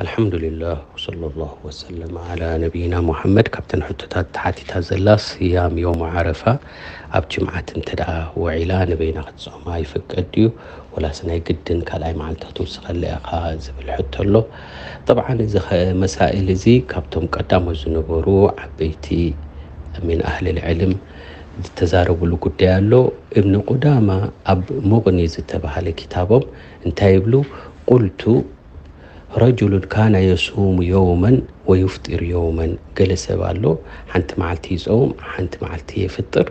ኣልሓምዱሊላህ ወሰለላሁ ወሰለም ዓላ ነቢይና ሙሓመድ። ካብተን ሕቶታት ተሓቲታ ዘላ ስያም ዮም ዓረፋ ኣብ ጅምዓት እንተ ደኣ ውዒላ ንበይና ክትጾማ ይፍቀድ ድዩ? ወላስ ናይ ግድን ካልኣይ መዓልቲ ክትውስኸላ ኢኻ ዝብል ሕቶ ኣሎ። ጠብዓን እዚ ኸ-፣ መሳኢል እዚ ካብቶም ቀዳሞት ዝነበሩ ዓበይቲ ሚን ኣህሊል ዕልም ዝተዛረብሉ ጉዳይ ኣሎ። እብኒ ቁዳማ ኣብ ሙቕኒ ዝተባህለ ኪታቦም እንታይ ይብሉ? ቁልቱ ረጁሉን ካነ የሱሙ የውመን ወዩፍጢር የውመን። ገለ ሰብ ኣሎ፣ ሓንቲ መዓልቲ ይጸውም፣ ሓንቲ መዓልቲ የፍጥር።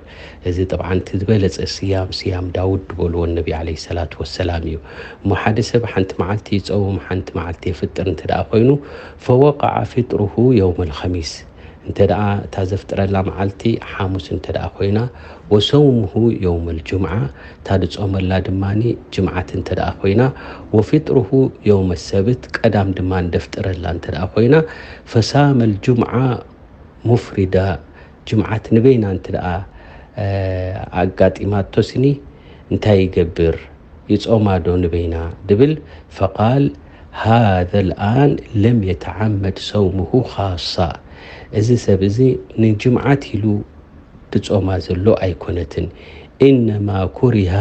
እዚ ጠብዓን እቲ ዝበለጸ ስያም፣ ስያም ዳውድ ዝበልዎ ነቢ ዓለይሂ ሰላቱ ወሰላም እዩ። እሞ ሓደ ሰብ ሓንቲ መዓልቲ ይጸውም፣ ሓንቲ መዓልቲ የፍጥር እንተ ደኣ ኮይኑ፣ ፈወቀዐ ፊጥሩሁ የውመል ኸሚስ፣ እንተ ደኣ እታ ዘፍጥረላ መዓልቲ ሓሙስ እንተ ደኣ ኮይና፣ ወሰውሙሁ የውመል ጁምዓ፣ እታ ድጾመላ ድማኒ ጅምዓት እንተ ደኣ ኮይና፣ ወፊጥሩሁ የውመ ሰብት፣ ቀዳም ድማ እንደፍጥረላ እንተ ደኣ ኮይና፣ ፈሳመል ጁምዓ ሙፍሪዳ፣ ጅምዓት ንበይና እንተ ደኣ፣ እ፣ ኣጋጢማቶ ስኒ እንታይ ይገብር? ይጾማ ዶ ንበይና? ድብል፣ ፈቃል፣ ሃዘ ልኣን ለም የተዓመድ ሰውሙሁ ኻሳ። እዚ ሰብ እዚ ንጅምዓት ኢሉ ድጾማ ዘሎ ኣይኮነትን። ኢነማ ኩሪሃ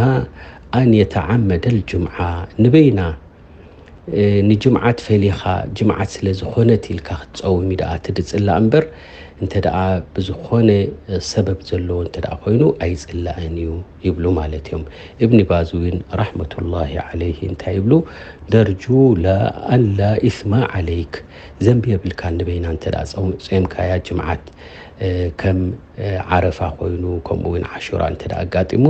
ኣን የተዓመደ ልጅምዓ። ንበይና፣ እ፣ ንጅምዓት ፈሊኻ፣ ጅምዓት ስለ ዝኾነት ኢልካ ክትጸውም እዩ ደኣ እቲ ድጽላእ እምበር፣ እንተ ደኣ ብዝኾነ ሰበብ ዘለዎ እንተ ደኣ ኮይኑ ኣይጽላእን እዩ ይብሉ ማለት እዮም። እብኒ ባዝ እውን ረሕመቱላሂ ዓለይሂ እንታይ ይብሉ? ነርጁ ላ ኣን ላ ኢስማ ዓለይክ፣ ዘንቢ የብልካን ንበይና እንተ ደኣ ጸው-፣ ጾምካያ ጅምዓት፣ እ፣ ከም፣ እ፣ ዓረፋ ኮይኑ፣ ከምኡ እውን ዓሹራ እንተ ደኣ ኣጋጢሙ፣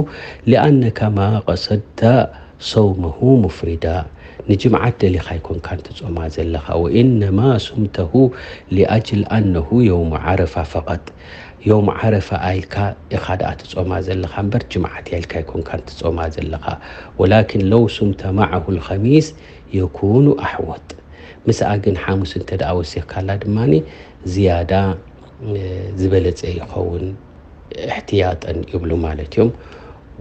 ሊኣነካ ማ ቀሰድታ ሰውመሁ ሙፍሪዳ፣ ንጅምዓት ደሊኻ ኣይኮንካን ትጾማ ዘለኻ፣ ወኢነማ ሱምተሁ ሊኣጅል ኣነሁ የውሙ ዓረፋ ፈቐጥ፣ ዮም ዓረፋ ኣኢልካ ኢኻ ደኣ ትጾማ ዘለኻ እምበር፣ ጅምዓት ኣኢልካ ኣይኮንካን ትጾማ ዘለኻ። ወላኪን ለው ሱምተ መዓሁ ልኸሚስ የኩኑ ኣሕወጥ። ምስኣ ግን ሓሙስ እንተ ደኣ ወሲኽካላ ድማኒ ዝያዳ፣ እ፣ ዝበለጸ ይኸውን፣ እሕትያጠን ይብሉ ማለት እዮም።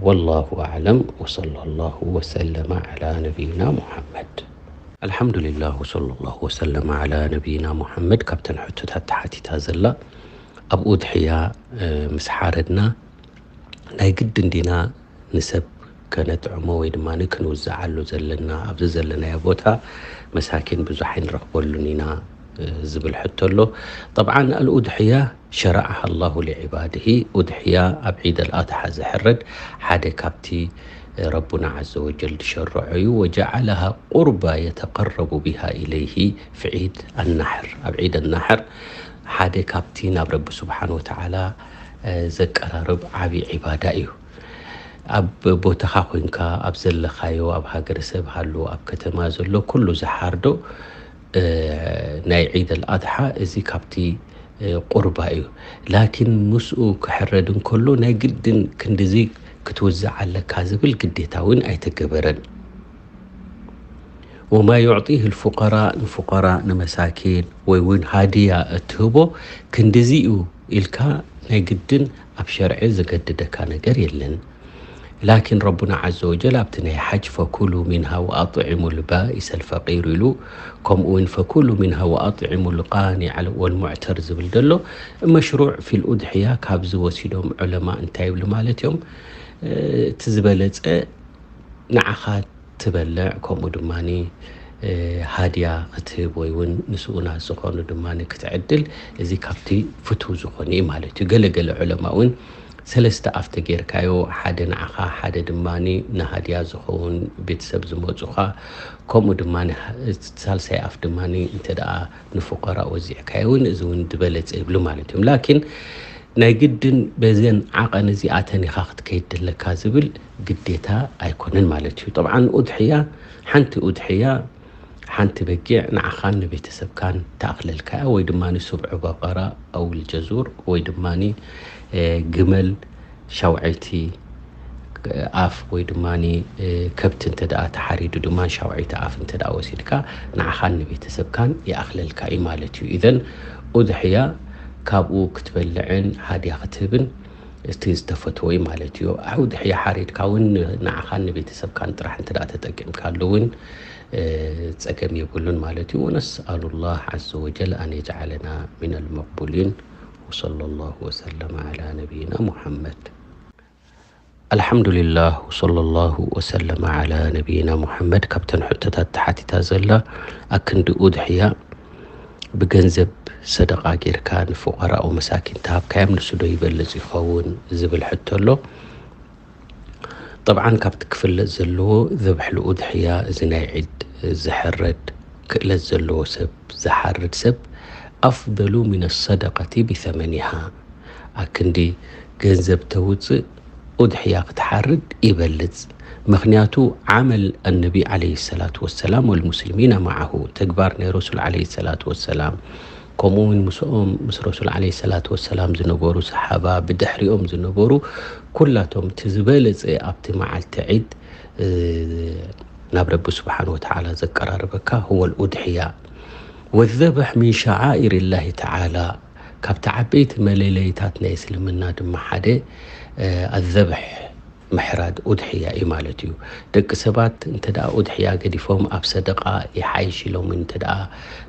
ወላሁ ኣዕለም፣ ወሰለላሁ ወሰለመ ዓላ ነቢይና ሙሓመድ። ኣልሓምዱሊላህ፣ ወሰለላሁ ወሰለመ ዓላ ነቢይና ሙሓመድ። ካብተን ሕቶታት ተሓቲታ ዘላ፣ ኣብ ኡድሕያ፣ እ፣ ምስ ሓረድና ናይ ግድን ዲና ንሰብ ከነጥዕሞ ወይ ድማ ክንውዝዓሉ ዘለና? ኣብዚ ዘለናዮ ቦታ መሳኪን ብዙሕ ኣይንረኽበሉን ኢና፣ እ፣ ዝብል ሕቶ ኣሎ። ጠብዓን ኣልኡድሕያ ሸረዐሃ ኣላሁ ሊዕባድሂ። ኡድሕያ ኣብ ዒድ ኣልኣድሓ ዝሕረድ ሓደ ካብቲ ረቡና ዓዘ ወጀል ዝሸረዖ እዩ። ወጀዓለሃ ቁርባ የተቀረቡ ቢሃ ኢለይሂ ፊ ዒድ ኣናሕር። ኣብ ዒድ ኣናሕር ሓደ ካብቲ ናብ ረቢ ስብሓን ወተዓላ፣ እ፣ ዘቀራርብ ዓብዪ ዒባዳ እዩ። ኣብ ቦታኻ ኮይንካ፣ ኣብ ዘለኻዮ፣ ኣብ ሃገረሰብ ሃሉ፣ ኣብ ከተማ ዘሎ ኩሉ ዝሓርዶ፣ እ፣ ናይ ዒድ ኣልኣድሓ እዚ ካብቲ፣ እ፣ ቁርባ እዩ። ላኪን ምስኡ ክሕረድ እንከሎ ናይ ግድን ክንድዚ ክትውዝዕ ኣለካ ዝብል ግዴታ እውን ኣይተገበረን። ወማ ዩዕጢህ ልፉቀራእ፣ ንፉቀራእ፣ ንመሳኪን ወይ እውን ሃድያ እትህቦ ክንድዚ እዩ ኢልካ ናይ ግድን ኣብ ሸርዒ ዘገድደካ ነገር የለን። ላኪን ረቡና ዓዘ ወጀል ኣብቲ ናይ ሓጅ ፈኩሉ ሚንሃ ወኣጥዒሙ ልባኢሰ ልፈቂር ኢሉ፣ ከምኡ እውን ፈኩሉ ሚንሃ ወኣጥዒሙ ልቃኒዕ ወልሙዕተር ዝብል ዘሎ፣ መሽሩዕ ፊል ኡድሕያ ካብዚ ወሲዶም ዑለማ እንታይ ይብሉ ማለት እዮም? እ፣ እቲ ዝበለጸ ንዓኻ ትበልዕ፣ ከምኡ ድማኒ፣ እ፣ ሃድያ ክትህብ ወይ እውን ንስኡናት ዝኾኑ ድማኒ ክትዕድል፣ እዚ ካብቲ ፍቱው ዝኾነ እዩ ማለት እዩ። ገለ ገለ ዑለማ እውን ሰለስተ ኣፍ ተጌርካዮ፣ ሓደ ንዓኻ፣ ሓደ ድማኒ ንሃድያ ዝኸውን ቤተሰብ ዝመጹኻ፣ ከምኡ ድማኒ እቲ ሳልሳይ ኣፍ ድማኒ እንተ ደኣ ንፉቀራእ ወዚዕካዮ እውን፣ እዚ እውን ዝበለጸ ይብሉ ማለት እዮም። ላኪን ናይ ግድን በዘን ዓቐን እዚኣተን ኢኻ ክትከይድ ደለካ ዝብል ግዴታ ኣይኮነን ማለት እዩ። ጠብዓን ኡድሕያ፣ ሓንቲ ኡድሕያ፣ ሓንቲ በጊዕ ንዓኻን ንቤተሰብካን ተኣኽለልካ እያ፣ ወይ ድማ ሱብዑ በቐራ ኣው ልጀዙር፣ ወይ ድማ፣ እ፣ ግመል ሻውዐይቲ ኣፍ፣ ወይ ድማ፣ እ፣ ከብቲ እንተ ደኣ ተሓሪዱ ድማ ሻውዐይቲ ኣፍ እንተ ደኣ ወሲድካ ንዓኻን ንቤተሰብካን ይኣኽለልካ እዩ ማለት እዩ። ኢዘን ኡድሕያ ካብኡ ክትበልዕን ሃድያ ክትህብን እቲ ዝተፈትወ እዩ ማለት እዩ። ኡድሕያ ሓሪድካ እውን ንዓኻን ንቤተሰብካን ጥራሕ እንተ ደኣ ተጠቂምካሉ እውን ጸገም የብሉን ማለት እዩ። ونسأل الله عز وجل أن يجعلنا من المقبولين. وصلى الله وسلم على نبينا محمد. الحمد لله وصلى الله وسلم على نبينا محمد። ካብተን ሕቶታት ተሓቲታ ዘላ ኣክንዲ ኡድሕያ ብገንዘብ ሰደቓ ጌርካ ንፉቐራኡ መሳኪን ተሃብካዮም ንሱ ዶ ይበልጽ ይኸውን ዝብል ሕቶ ኣሎ። ጠብዓን ካብቲ ክፍለጥ ዘለዎ ዘብሕ ልኡድሕያ እዚ ናይ ዒድ ዝሕረድ ክእለት ዘለዎ ሰብ ዝሓርድ ሰብ ኣፍደሉ ሚን ሰደቀቲ ቢተመኒሃ ኣክንዲ ገንዘብ ተውፅእ ኡድሕያ ክትሓርድ ይበልፅ። ምክንያቱ ዓመል ኣነቢ ዓለይሂ ሰላቱ ወሰላም ወልሙስሊሚና መዓሁ ተግባር ናይ ረሱል ዓለይሂ ሰላቱ ወሰላም ከምኡ እውን ምስኦም ምስ ረሱል ዓለይሂ ሰላቱ ወሰላም ዝነበሩ ሰሓባ ብድሕሪኦም ዝነበሩ ኩላቶም እቲ ዝበለፀ ኣብቲ መዓልቲ ዒድ ናብ ረቢ ስብሓን ወተዓላ ዘቀራርበካ ሁወል ኡድሕያ ወዘብሕ ሚን ሸዓኢር ላሂ ተዓላ ካብቲ ዓበይቲ መለለይታት ናይ እስልምና ድማ ሓደ ኣዘብሕ ምሕራድ ኡድሕያ እዩ ማለት እዩ። ደቂ ሰባት እንተ ደኣ ኡድሕያ ገዲፎም ኣብ ሰደቓ ይሓይሽ ኢሎም እንተ ደኣ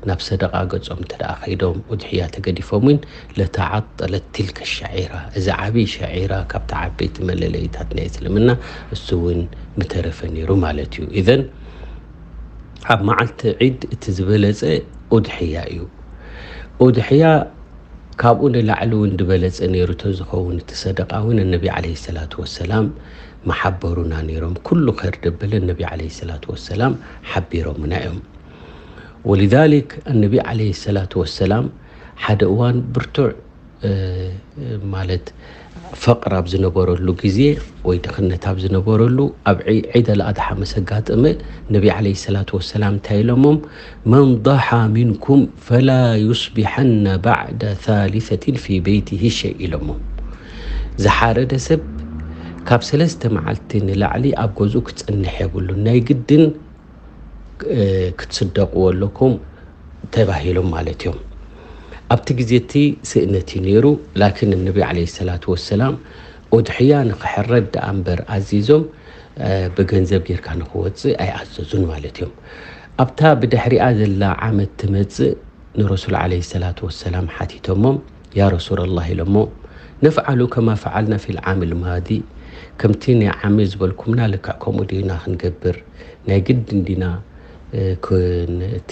ናብ ሰደቓ ገጾም እንተ ደኣ ከይዶም ኡድሕያ ተገዲፎም እውን ለተዓጠለት ትልከ ሸዒራ እዚ ዓብዪ ሸዒራ ካብቲ ዓበይቲ መለለይታት ናይ እስልምና እሱ እውን ምተረፈ ነይሩ ማለት እዩ። ኢዘን ኣብ መዓልቲ ዒድ እቲ ዝበለጸ ኡድሕያ እዩ። ኡድሕያ ካብኡ ንላዕሊ እውን ዝበለጸ ነይሩ ተዝኸውን እቲ ሰደቃ እውን ኣነቢ ዓለይሂ ሰላቱ ወሰላም መሓበሩና ነይሮም። ኩሉ ኸይር ደበለ ኣነቢ ዓለይሂ ሰላቱ ወሰላም ሓቢሮምና እዮም። ወሊዛሊክ ኣነቢ ዓለይሂ ሰላቱ ወሰላም ሓደ እዋን ብርቱዕ ማለት ፈቕር ኣብ ዝነበረሉ ግዜ ወይ ድኽነት ኣብ ዝነበረሉ ኣብ ዒድ ኣልኣድሓ ምስ ኣጋጠመ ነቢ ዓለይሂ ሰላቱ ወሰላም እንታይ ኢሎሞም? መን ضሓ ሚንኩም ፈላ ዩስቢሐነ ባዕደ ሳሊሰቲን ፊ በይቲሂ ሸይ ኢሎሞም። ዝሓረደ ሰብ ካብ ሰለስተ መዓልቲ ንላዕሊ ኣብ ገዝኡ ክጸንሕ የብሉን። ናይ ግድን ክትስደቕዎ ኣለኩም ተባሂሎም ማለት እዮም። ኣብቲ ግዜ እቲ ስእነት እዩ ነይሩ። ላኪን እነቢ ዓለይሂ ሰላቱ ወሰላም ኡድሕያ ንኽሕረድ ደኣ እምበር ኣዚዞም ብገንዘብ ጌርካ ንኽወፅእ ኣይኣዘዙን ማለት እዮም። ኣብታ ብድሕሪኣ ዘላ ዓመት ትመፅእ ንረሱል ዓለይሂ ሰላቱ ወሰላም ሓቲቶሞም ያ ረሱለላህ ኢሎሞ ነፍዓሉ ከማ ፈዓልና ፊል ዓም ልማዲ ከምቲ ናይ ዓሚ ዝበልኩምና ልክዕ ከምኡ ዲና ክንገብር ናይ ግድን ዲና እቲ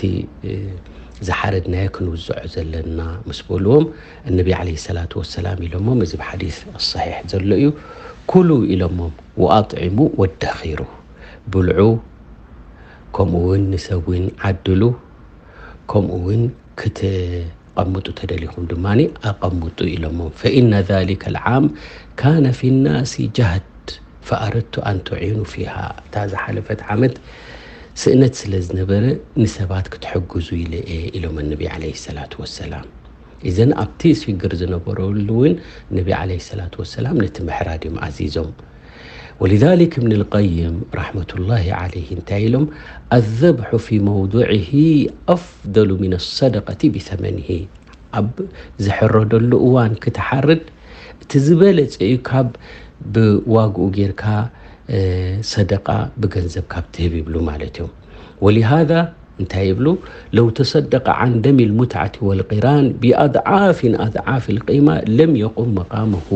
ዝሓረድናዮ ክንውዝዖ ዘለና ምስ በልዎም እነቢ ዓለይሂ ሰላቱ ወሰላም ኢሎሞም እዚ ብሓዲስ ኣሰሒሕ ዘሎ እዩ ኩሉ ኢሎሞም ወኣጥዒሙ ወደኺሩ ብልዑ ከምኡ እውን ንሰብ እውን ዓድሉ ከምኡ እውን ክትቐምጡ ተደሊኹም ድማ ኣቐምጡ ኢሎሞም ፈኢነ ዛሊከ ልዓም ካነ ፊ ናሲ ጀህድ ፈኣረድቱ ኣን ቱዒኑ ፊሃ እታ ዝሓለፈት ዓመት ስእነት ስለ ዝነበረ ንሰባት ክትሕግዙ ኢለ እየ ኢሎም ኣነቢ ዓለይሂ ሰላቱ ወሰላም እዘን ኣብቲ ሽግር ዝነበረሉ እውን ነቢ ዓለይሂ ሰላቱ ወሰላም ነቲ ምሕራድ እዮም ኣዚዞም ولذلك ابن القيم رحمة الله عليه እንታይ ኢሎም الذبح في موضعه أفضل من الصدقة بثمنه ኣብ ዝሕረደሉ እዋን ክትሓርድ እቲ ዝበለፀ እዩ ካብ ብዋግኡ ጌርካ ሰደቃ ብገንዘብ ካብ ትህብ ይብሉ ማለት እዮም ولهذا እንታይ ይብሉ لو تصدق عن دم المتعة والقران بأضعاف أضعاف القيمة لم يقم مقامه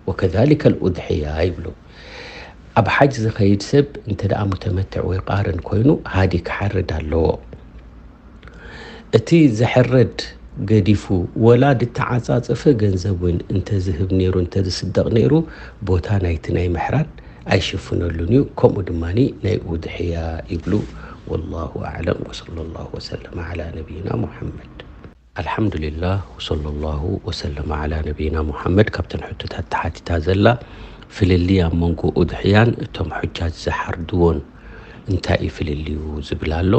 وكذلك الأضحية ይብሉ ኣብ ሓጅ ዝኸይድ ሰብ እንተ ደኣ ሙተመትዕ ወይ ቃርን ኮይኑ ሃዲ ክሓርድ ኣለዎ እቲ ዝሕረድ ገዲፉ ወላ ድተዓጻጸፈ ገንዘብ እውን እንተዝህብ ነይሩ እንተዝስደቕ ነይሩ ቦታ ናይቲ ናይ ምሕራድ ኣይሽፍነሉን እዩ ከምኡ ድማ ናይ ኡድሕያ ይብሉ والله أعلم وصلى الله وسلم على نبينا محمد الحمد لله وصلى الله وسلم على نبينا محمد ካብተን ሕቶታት ተሓቲታ ዘላ ፍልልይ ኣብ መንጎ ኡድሕያን እቶም ሑጃጅ ዝሓርድዎን እንታይ እዩ ፍልልዩ ዝብል ኣሎ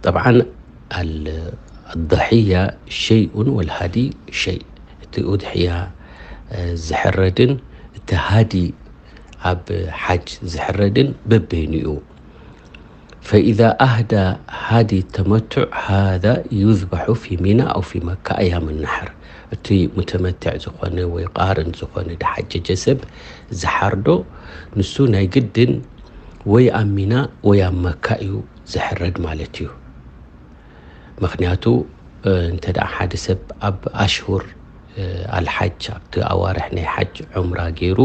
ጠብዓን ኣضሕያ ሸይኡን ወልሃዲ ሸይ እቲ ኡድሕያ ዝሕረድን እቲ ሃዲ ኣብ ሓጅ ዝሕረድን በበይኑ እዩ فإذا أهدى هدي التمتع هذا يذبح في منى أو في مكة أيام النحر እቲ ሙተመትዕ ዝኾነ ወይ ቃርን ዝኾነ ድሓጀጀ ሰብ ዝሓርዶ ንሱ ናይ ግድን ወይ ኣብ ሚና ወይ ኣብ መካ እዩ ዝሕረድ ማለት እዩ። ምኽንያቱ እንተ ደኣ ሓደ ሰብ ኣብ ኣሽሁር ኣልሓጅ፣ ኣብቲ ኣዋርሕ ናይ ሓጅ ዑምራ ገይሩ፣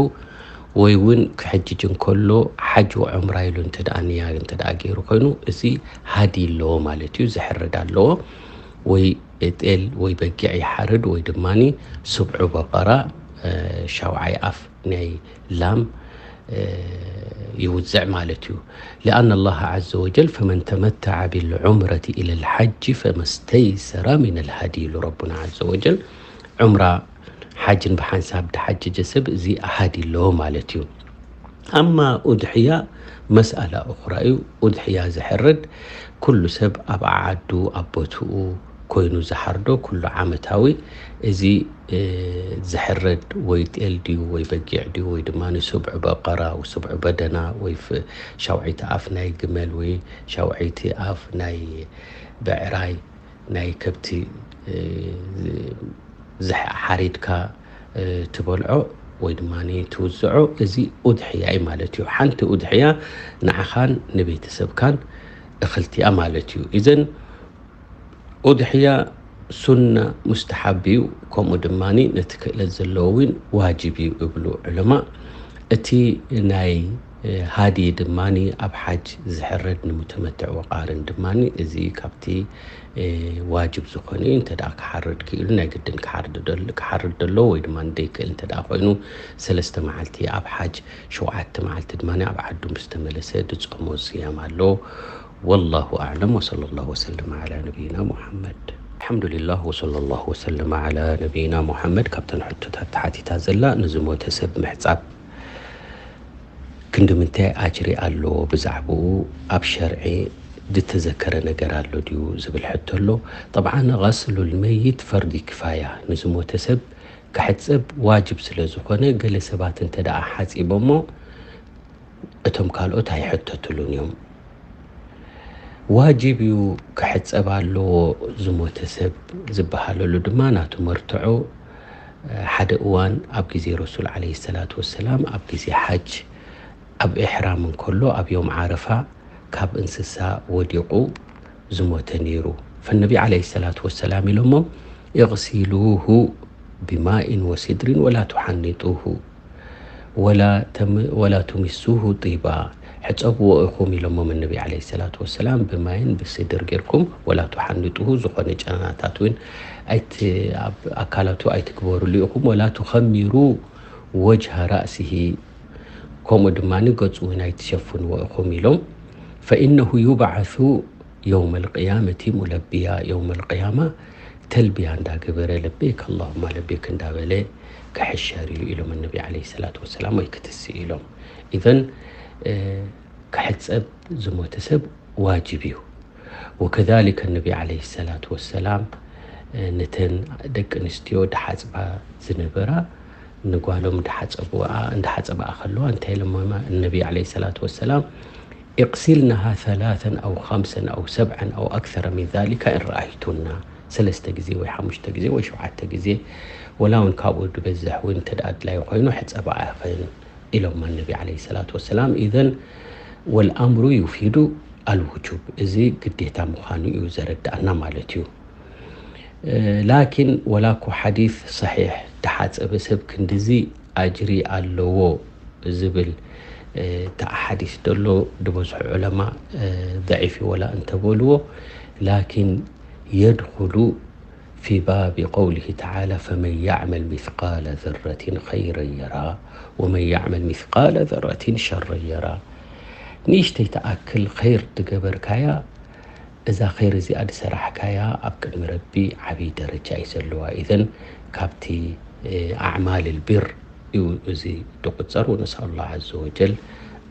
ወይ እውን ክሕጅጅ እንከሎ ሓጅ ወዑምራ ኢሉ እንተ ደኣ ንያ እንተ ደኣ ገይሩ ኮይኑ፣ እዚ ሃዲ ኣለዎ ማለት እዩ፣ ዝሕረድ ኣለዎ። ወይ ጤል ወይ በጊዕ ይሓርድ፣ ወይ ድማ ስብዑ በቐራ፣ ሻውዓይ ኣፍ ናይ ላም ይውዝዕ ማለት እዩ። لأن الله عز وجل فمن تمتع بالعمرة إلى الحج فما استيسر من الهدي ኢሉ ረቡና عز وجل። ዑምራ ሓጅን ብሓንሳብ ድሓጀጀ ሰብ እዚ ሃዲ ኣለዎ ማለት እዩ። ኣማ ኡድሕያ መስኣላ ኡኽራ እዩ። ኡድሕያ ዝሕርድ ኩሉ ሰብ ኣብ ዓዓዱ ኣብ ቦትኡ ኮይኑ ዝሓርዶ ኩሉ ዓመታዊ እዚ ዝሕረድ ወይ ጤል ድዩ ወይ በጊዕ ድዩ ወይ ድማ ስብዑ በቐራ ወይ ስብዑ በደና ወይ ሻውዒቲ ኣፍ ናይ ግመል ወይ ሻውዒቲ ኣፍ ናይ ብዕራይ ናይ ከብቲ ሓሪድካ ትበልዖ ወይ ድማ ትውዝዖ፣ እዚ ኡድሕያ እዩ ማለት እዩ። ሓንቲ ኡድሕያ ንዓኻን ንቤተሰብካን እኽልቲያ ማለት እዩ። እዘን ኡድሕያ ሱና ሙስተሓብ እዩ፣ ከምኡ ድማ ነቲ ክእለት ዘለዎ እውን ዋጅብ እዩ እብሉ ዑለማ። እቲ ናይ ሃዲ ድማ ኣብ ሓጅ ዝሕረድ ንሙተመትዕ ወቃርን ድማ እዚ ካብቲ ዋጅብ ዝኾነ እዩ። እንተ ደኣ ክሓርድ ክኢሉ ናይ ግድን ክሓርድ ደሎ ወይ ድማ ደይክእል እንተ ደኣ ኮይኑ ሰለስተ መዓልቲ ኣብ ሓጅ ሸውዓተ መዓልቲ ድማ ኣብ ዓዱ ምስ ተመለሰ ድጾሞ ስያም ኣሎ። والله أعلم وصلى الله وسلم على نبينا محمد. الحمد لله وصلى الله وسلم على نبينا محمد። ካብተን ሕቶታት ተሓቲታ ዘላ ንዝሞተ ሰብ ምሕጻብ ክንዲ ምንታይ ኣጅሪ ኣለዎ ብዛዕባኡ ኣብ ሸርዒ ዝተዘከረ ነገር ኣሎ ድዩ ዝብል ሕቶ ኣሎ። ጠብዓን غسل الميت فرض كفاية ንዝሞተ ሰብ ክሕጸብ ዋጅብ ስለ ዝኾነ ገለ ሰባት እንተ ደኣ ሓጺቦሞ እቶም ካልኦት ኣይሕተትሉን እዮም። ዋጅብ እዩ ክሕጸብ ኣለዎ ዝሞተ ሰብ ዝበሃለሉ ድማ ናቱ መርትዖ ሓደ እዋን ኣብ ግዜ ረሱል ዓለይሂ ሰላቱ ወሰላም ኣብ ግዜ ሓጅ ኣብ ኢሕራም እንከሎ ኣብ ዮም ዓረፋ ካብ እንስሳ ወዲቑ ዝሞተ ነይሩ። ፈነቢ ዓለይሂ ሰላቱ ወሰላም ኢሎሞ እቕሲሉሁ ብማኢን ወሲድሪን ወላ ቱሓኒጡሁ ወላ ቱሚሱሁ ጢባ፣ ሕጸብዎ ኢኹም ኢሎሞም እነቢ ዓለይሂ ሰላቱ ወሰላም ብማይን ብሲድር ጌርኩም፣ ወላ ቱሓኒጡሁ ዝኾነ ጨናናታት እውን ኣካላቱ ኣይትግበሩሉ ኢኹም፣ ወላ ቱኸሚሩ ወጅሃ ራእሲሂ ከምኡ ድማ ገጹ እውን ኣይትሸፍንዎ ኢኹም ኢሎም። ፈኢነሁ ዩብዓሱ የውመል ቅያመቲ ሙለቢያ፣ የውመል ቅያማ ተልቢያ እንዳገበረ ለቤክ ኣላሁማ ለቤክ እንዳበለ ክሕሸር እዩ ኢሎም እነቢ ዓለይሂ ሰላቱ ወሰላም፣ ወይ ክትስእ ኢሎም። ኢዘን ክሕጸብ ዝሞተ ሰብ ዋጅብ እዩ። ወከዛሊከ እነቢ ዓለይሂ ሰላቱ ወሰላም ነተን ደቂ ኣንስትዮ ድሓጽባ ዝነበራ ንጓሎም እንዳሓጸብኣ ከለዋ እንታይ ኢሎማ እነቢ ዓለይሂ ሰላቱ ወሰላም፣ اغسلنها ثلاثا أو خمسا أو سبعا أو أكثر من ذلك إن رأيتن። ሰለስተ ግዜ ወይ ሓሙሽተ ግዜ ወይ ሸውዓተ ግዜ ወላ እውን ካብኡ ዝበዝሕ እውን እንተ ደኣ ኣድላዩ ኮይኑ ሕጸብኣኽን ኢሎማ ነቢ ዓለይሂ ሰላቱ ወሰላም። ኢዘን ወልኣምሩ ዩፊዱ ኣልውጁብ፣ እዚ ግዴታ ምዃኑ እዩ ዘረድኣና ማለት እዩ። ላኪን ወላ እኮ ሓዲስ ሰሒሕ ድሓጸበ ሰብ ክንድዚ ኣጅሪ ኣለዎ ዝብል እቲ ሓዲስ ደሎ ዝበዝሑ ዑለማ ደዒፍ እዩ ወላ እንተበልዎ፣ ላኪን የድኹሉ ፊ ባቢ ቀውሊሂ ተዓላ ፈመን ያዕመል ሚስቃለ ዘረቲን ኸይረን የራ ወመን ያዕመል ሚስቃለ ዘረቲን ሸረን የራ። ንእሽተይ ትኣክል ኸይር ድገበርካያ እዛ ኸይር እዚኣ ድሰራሕካያ ኣብ ቅድሚ ረቢ ዓብዪ ደረጃ እዩ ዘለዋ። ኢዘን ካብቲ ኣዕማል ልቢር እዩ እዚ ድቁጸር። ወነስኣሉ ላህ ዓዘ ወጀል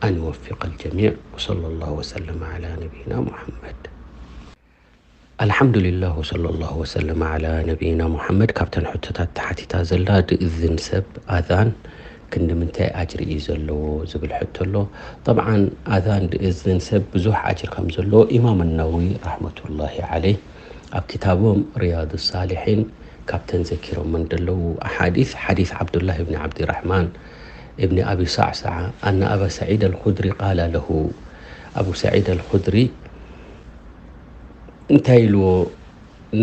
ኣን ይወፊቀ ልጀሚዕ። ወሰለ ላሁ ወሰለም ዓላ ነቢይና ሙሐመድ። ኣልሓምዱሊላህ ወሰለ ላሁ ወሰለም ዓላ ነቢይና ሙሐመድ። ካብተን ሕቶታት ተሓቲታ ዘላ ድእዝን ሰብ ኣዛን ክንዲ ምንታይ ኣጅሪ እዩ ዘለዎ ዝብል ሕቶ ኣሎ። ጠብዓን ኣዛን ድእዝን ሰብ ብዙሕ ኣጅሪ ከም ዘለዎ ኢማም ነወዊ ረሕመቱላሂ ዓለይህ ኣብ ክታቦም ሪያዱ ሳሊሒን ካብተን ዘኪሮመን ዘለዉ ኣሓዲስ ሓዲስ ዓብዱላህ ብኒ ዓብዲራሕማን እብኒ ኣቢ ሳዕሳዓ ኣነ ኣባ ሰዒድ ኣልኹድሪ ቃለ ለሁ ኣቡ ሰዒድ ኣልኹድሪ እንታይ ኢልዎ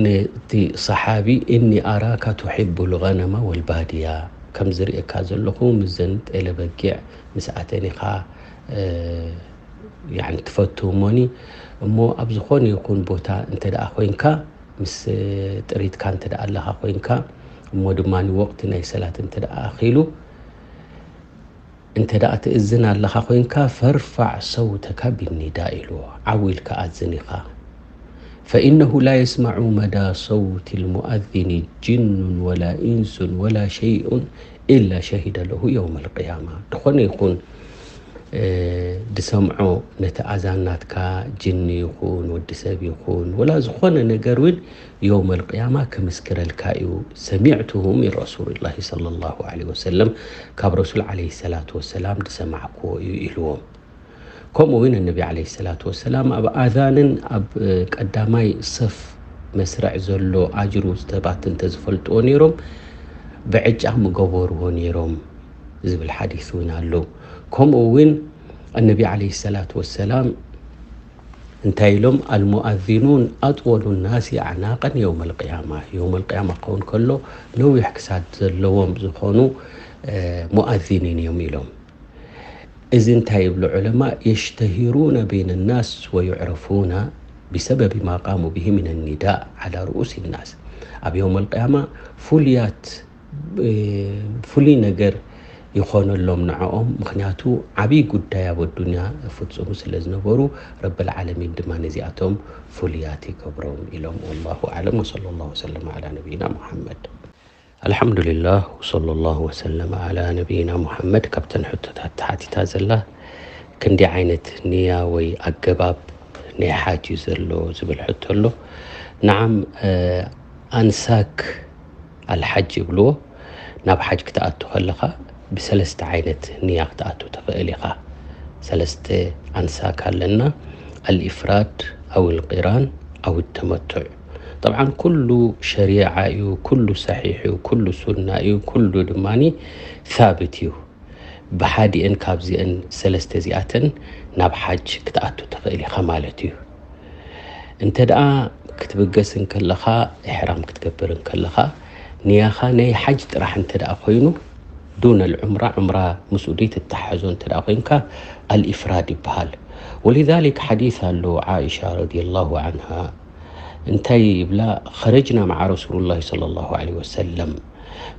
ነቲ ሰሓቢ? እኒ ኣራካ ትሕቡ ልገነማ ወልባድያ፣ ከም ዝርእየካ ዘለኹ ምስዘን ጤለ በጊዕ ምስኣተን ኢኻ ትፈቱ እሞኒ። እሞ ኣብ ዝኾነ ይኹን ቦታ እንተ ደኣ ኮይንካ፣ ምስ ጥሪትካ እንተ ደኣ ኣለኻ ኮይንካ፣ እሞ ድማ ወቕቲ ናይ ሰላት እንተ ደኣ ኣኺሉ፣ እንተ ደኣ ትእዝን ኣለኻ ኮይንካ፣ ፈርፋዕ ሰውተካ ቢኒዳ ኢልዎ፣ ዓው ኢልካ ኣዝን ኢኻ። ፈኢነሁ ላ የስማዑ መዳ ሰውቲ ልሙኣዚኒ ጅኑን ወላ ኢንሱን ወላ ሸይኡን ኢላ ሸሂደ ለሁ የውመ ልቅያማ። ዝኾነ ይኹን ድሰምዖ ነቲ ኣዛን ናትካ፣ ጅኒ ይኹን ወዲ ሰብ ይኹን ወላ ዝኾነ ነገር እውን የውመል ቅያማ ክምስክረልካ እዩ። ሰሚዕቱሁ ሚን ረሱልላሂ ሰለላሁ ዐለይሂ ወሰለም፣ ካብ ረሱል ዐለይሂ ሰላቱ ወሰላም ዝሰማዕክዎ እዩ ኢልዎም። ከምኡ እውን ነቢ ዐለይሂ ሰላቱ ወሰላም ኣብ ኣዛንን ኣብ ቀዳማይ ሰፍ መስርዕ ዘሎ ኣጅሩ ሰባት እንተዝፈልጥዎ ነይሮም ብዕጫ ምገበርዎ ነይሮም ዝብል ሓዲስ እውን ኣሎ። ከምኡ እውን እነቢ ዐለይሂ ሰላቱ ወሰላም እንታይ ኢሎም? ኣልሙኣዚኑን ኣጥወሉ ናሲ ኣዕናቀን የውመል ቅያማ። የውመል ቅያማ ክኸውን ከሎ ነዊሕ ክሳድ ዘለዎም ዝኾኑ ሙኣዚኒን እዮም ኢሎም። እዚ እንታይ ይብሉ ዑለማ? የሽተሂሩነ በይነ ናስ ወዩዕረፉነ ቢሰበቢ ማ ቃሙ ብሂ ሚነ ኒዳእ ዓላ ርኡሲ ናስ። ኣብ የውመል ቅያማ ፍሉያት ፍሉይ ነገር ይኾነሎም ንዕኦም። ምኽንያቱ ዓብዪ ጉዳይ ኣብ ኣዱንያ ፍጹሙ ስለ ዝነበሩ፣ ረብል ዓለሚን ድማ ነዚኣቶም ፍሉያት ይገብሮም ኢሎም። ወላሁ ኣዕለም ወሰለ ላሁ ወሰለም ዓላ ነቢይና ሙሓመድ። ኣልሓምዱሊላህ ወሰለ ላሁ ወሰለም ዓላ ነቢይና ሙሓመድ። ካብተን ሕቶታት ተሓቲታ ዘላ ክንዲ ዓይነት ንያ ወይ ኣገባብ ናይ ሓጅ እዩ ዘሎ ዝብል ሕቶ ኣሎ። ንዓም ኣንሳክ ኣልሓጅ ይብልዎ። ናብ ሓጅ ክትኣቱ ከለኻ ብሰለስተ ዓይነት ንያ ክትኣቱ ትኽእል ኢኻ። ሰለስተ ኣንሳክ ኣለና፣ ኣልኢፍራድ ኣው ልቂራን ኣው ተመቱዕ። ጠብዓን ኩሉ ሸሪዓ እዩ፣ ኩሉ ሰሒሕ እዩ፣ ኩሉ ሱና እዩ፣ ኩሉ ድማኒ ሳብት እዩ። ብሓዲአን ካብዚአን ሰለስተ እዚኣተን ናብ ሓጅ ክትኣቱ ትኽእል ኢኻ ማለት እዩ። እንተ ደኣ ክትብገስ እንከለኻ፣ ኢሕራም ክትገብር እንከለኻ፣ ንያኻ ናይ ሓጅ ጥራሕ እንተ ደኣ ኮይኑ፣ ዱነል ዑምራ፣ ዑምራ ምስኡ ደይ ትተሓዞ እንተ ደኣ ኮይንካ፣ ኣልኢፍራድ ይበሃል። ወሊዛሊክ ሓዲስ ኣሎ፣ ዓኢሻ ረዲየላሁ ዓንሃ እንታይ ይብላ? ኸረጅና መዓ ረሱሉላሂ ሰለላሁ ዐለይሂ ወሰለም፣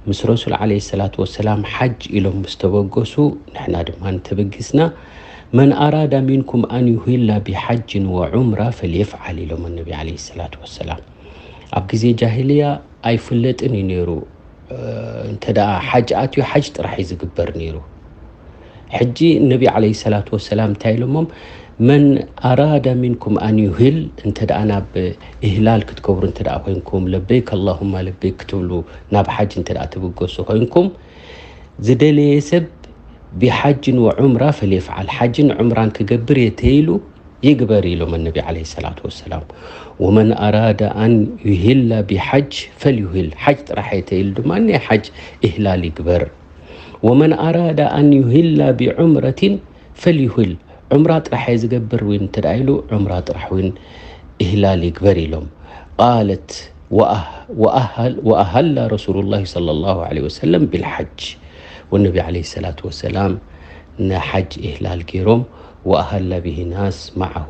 ምስ ረሱል ዐለይሂ ሰላቱ ወሰላም ሓጅ ኢሎም ምስ ተበገሱ፣ ንሕና ድማ እንተበጊስና፣ መን ኣራዳ ሚንኩም ኣን ዩሂላ ቢሓጅን ወዑምራ ፈልየፍዓል ኢሎም ነቢ ዐለይሂ ሰላቱ ወሰላም። ኣብ ግዜ ጃሂልያ ኣይፍለጥን እዩ ነይሩ። እንተ ደኣ ሓጅ ኣትዩ፣ ሓጅ ጥራሕ እዩ ዝግበር ነይሩ። ሕጂ ነቢ ዐለይሂ ሰላቱ ወሰላም እንታይ ኢሎሞም? መን ኣራዳ ሚንኩም ኣን ዩህል፣ እንተ ደኣ ናብ ኢህላል ክትገብሩ እንተ ደኣ ኮይንኩም፣ ለበይክ ኣላሁማ ለበይክ ክትብሉ፣ ናብ ሓጅ እንተ ደኣ ትብገሱ ኮይንኩም፣ ዝደለየ ሰብ ቢሓጅን ወዑምራ ፈልየፍዓል፣ ሓጅን ዑምራን ክገብር እየ ተይሉ ይግበር ኢሎም ነቢ ዐለይሂ ሰላቱ ወሰላም። ወመን ኣራደ ኣን ዩሂላ ቢሓጅ ፈልዩሂል፣ ሓጅ ጥራሕ እየ ተይሉ ድማ ናይ ሓጅ ኢህላል ይግበር። ወመን ኣራደ ኣን ዩሂላ ቢዑምረቲን ፈልዩሂል፣ ዑምራ ጥራሕ እየ ዝገብር እውን እንተ ደኣ ኢሉ፣ ዑምራ ጥራሕ እውን ኢህላል ይግበር ኢሎም። ቃለት ወኣህ-፣ ወኣሃል-፣ ወኣሃላ ረሱሉላሂ ሰለላሁ ዐለይሂ ወሰለም ቢልሓጅ። ወነቢ ዐለይሂ ሰላቱ ወሰላም ንሓጅ ኢህላል ገይሮም፣ ወኣሃላ ቢሂ ናስ መዓሁ፣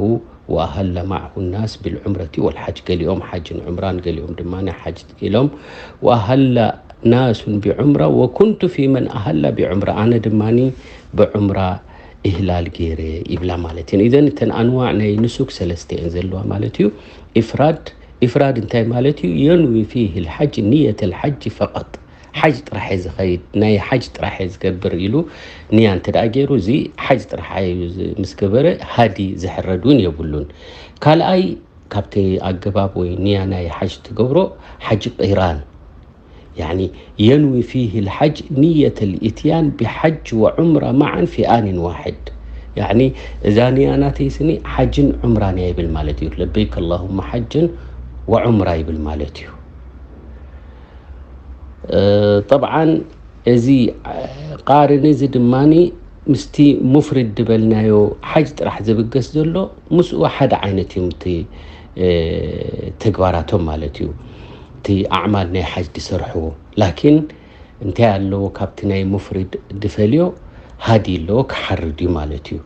ወኣሃላ መዓሁ ናስ ቢልዑምረቲ ወልሓጅ። ገሊኦም ሓጅን ዑምራን፣ ገሊኦም ድማ ናይ ሓጅ ኢሎም። ወኣሃላ ናሱን ቢዑምራ ወኩንቱ ፊ መን ኣሃላ ቢዑምራ፣ ኣነ ድማኒ ብዑምራ ኢህላል ገይረ ይብላ ማለት እየን። ኢዘን እተን ኣንዋዕ ናይ ንሱክ ሰለስተ እየን ዘለዋ ማለት እዩ። ኢፍራድ፣ ኢፍራድ እንታይ ማለት እዩ? የንዊ ፊህ ልሓጅ ንየት ልሓጅ ፈቐጥ፣ ሓጅ ጥራሕ እየ ዝኸይድ፣ ናይ ሓጅ ጥራሕ እየ ዝገብር ኢሉ ንያ እንተ ደኣ ገይሩ፣ እዚ ሓጅ ጥራሕ እዩ ዝ-፣ ምስ ገበረ ሃዲ ዝሕረድ እውን የብሉን። ካልኣይ ካብቲ ኣገባብ ወይ ንያ ናይ ሓጅ ትገብሮ ሓጅ ቂራን፣ ያዕኒ የንዊ ፊህ ልሓጅ ንየት ልእትያን ብሓጅ ወዑምራ መዓን ፊ ኣኒን ዋሕድ። ያዕኒ እዛ ንያ ናተይ ስኒ ሓጅን ዑምራን እያ ይብል ማለት እዩ። ለበይክ ኣላሁመ ሓጅን ወዑምራ ይብል ማለት እዩ። እ፣ ጠብዓን እዚ፣ እ፣ ቃርን እዚ ድማኒ ምስቲ ሙፍሪድ ዝበልናዮ ሓጅ ጥራሕ ዝብገስ ዘሎ ምስኡ ሓደ ዓይነት እዮም። እቲ፣ ተግባራቶም ማለት እዩ። እቲ ኣዕማል ናይ ሓጅ ዝሰርሕዎ ላኪን እንታይ ኣለዎ ካብቲ ናይ ሙፍሪድ ዝፈልዮ ሃዲ ኣለዎ ክሓርድ እዩ ማለት እዩ።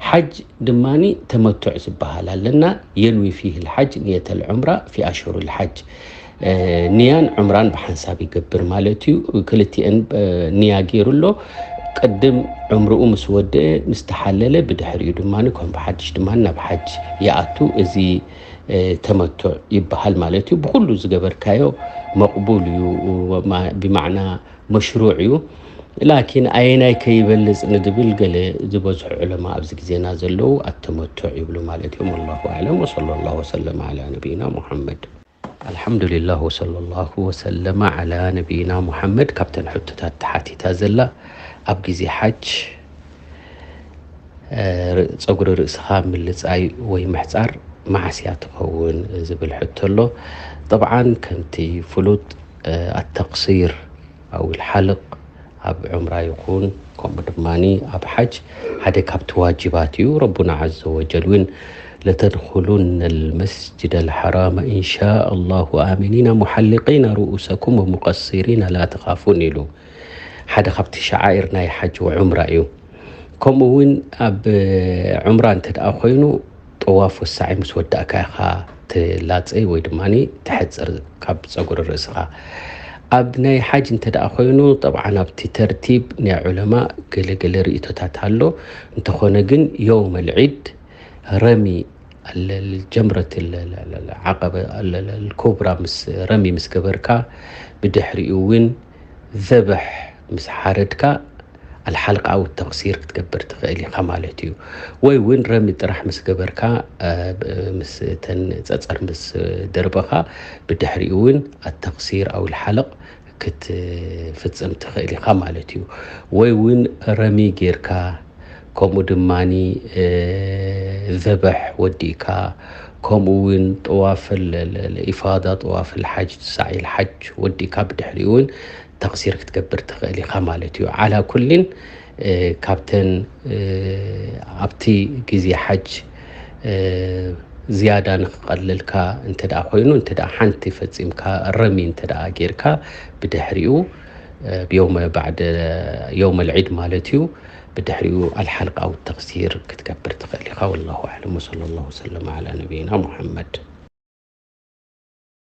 ሓጅ ድማ ተመቱዕ ዝበሃል ኣለና። የንዊ ፊህ ልሓጅ ንየተ ልዑምራ ፊ ኣሽሁር ልሓጅ። ንያን ዑምራን ብሓንሳብ ይገብር ማለት እዩ። ክልቲአን ንያ ገይሩ ኣሎ። ቅድም ዑምርኡ ምስ ወደአ ምስ ተሓለለ ብድሕሪኡ ድማ ከም ብሓድሽ ድማ ናብ ሓጅ ይኣቱ። እዚ ተመቱዕ ይበሃል ማለት እዩ። ብኩሉ ዝገበርካዮ መቕቡል እዩ፣ ብማዕና መሽሩዕ እዩ። ላኪን ኣየናይ ከይበልፅ ንድብል ገለ ዝበዝሑ ዑለማ ኣብዚ ግዜና ዘለዉ ኣተመቱዕ ይብሉ ማለት እዮም። ወላሁ ኣዕለም ወሰለ ላሁ ወሰለም ዓላ ነቢይና ሙሐመድ። ኣልሓምዱሊላህ ወሰለ ላሁ ወሰለመ ዓላ ነቢይና ሙሐመድ። ካብተን ሕቶታት ተሓቲታ ዘላ ኣብ ግዜ ሓጅ ፀጉሪ ርእስኻ ምልፃይ ወይ ምሕፃር መዓስ እያ ትኸውን ዝብል ሕቶ ኣሎ። ጠብዓን ከምቲ ፍሉጥ ኣተቅሲር ኣው ልሓልቅ ኣብ ዑምራ ይኹን ከምኡ ድማ ኣብ ሓጅ ሓደ ካብቲ ዋጅባት እዩ። ረቡና ዓዘ ወጀል እውን ለተድኹሉነ ልመስጅድ ኣልሓራመ ኢንሻ ኣላሁ ኣሚኒና ሙሓሊቂና ርኡሰኩም ወሙቀሲሪና ላ ተኻፉን ኢሉ። ሓደ ካብቲ ሸዓኢር ናይ ሓጅ ወዑምራ እዩ። ከምኡ እውን ኣብ ዑምራ እንተ ደኣ ኮይኑ ጠዋፍ ወሳዒ ምስ ወዳእካ ኢኻ ትላፀይ ወይ ድማ ትሕፅር ካብ ፀጉሪ ርእስኻ። ኣብ ናይ ሓጅ እንተ ደኣ ኮይኑ ጠብዓን ኣብቲ ተርቲብ ናይ ዑለማ ገለገለ ርእቶታት ኣሎ። እንተኾነ ግን የውመ ልዒድ ረሚ ጀምረት ዓቀበ ኩብራ ምስ ረሚ ምስ ገበርካ ብድሕሪኡ እውን ዘበሕ ምስ ሓረድካ ኣልሓልቃዊ ተክሲር ክትገብር ትኽእል ኢኻ ማለት እዩ። ወይ እውን ረሚ ጥራሕ ምስ ገበርካ ምስ ተን ፀፀር ምስ ደርበኻ ብድሕሪኡ እውን ኣተክሲር ኣው ልሓልቕ ክትፍፅም ትኽእል ኢኻ ማለት እዩ። ወይ እውን ረሚ ጌርካ ከምኡ ድማ ዘበሕ ወዲእካ ከምኡ እውን ጠዋፍ ኢፋዳ ጠዋፍ ልሓጅ ሳዒ ልሓጅ ወዲእካ ብድሕሪኡ እውን ተክሲር ክትገብር ትኽእል ኢኻ ማለት እዩ። ዓላ ኩሊን ካብተን ኣብቲ ግዜ ሓጅ ዝያዳ ንክቐለልካ እንተ ደኣ ኮይኑ እንተ ደኣ ሓንቲ ፈጺምካ ረሚ እንተ ደኣ ጌርካ ብድሕሪኡ ብየውመ ባዕድ የውመ ልዒድ ማለት እዩ። ብድሕሪኡ ኣልሓልቃዊ ተክሲር ክትገብር ትኽእል ኢኻ። ወላሁ ኣዕለም ወሰለ ላሁ ወሰለም ዓላ ነቢይና ሙሐመድ።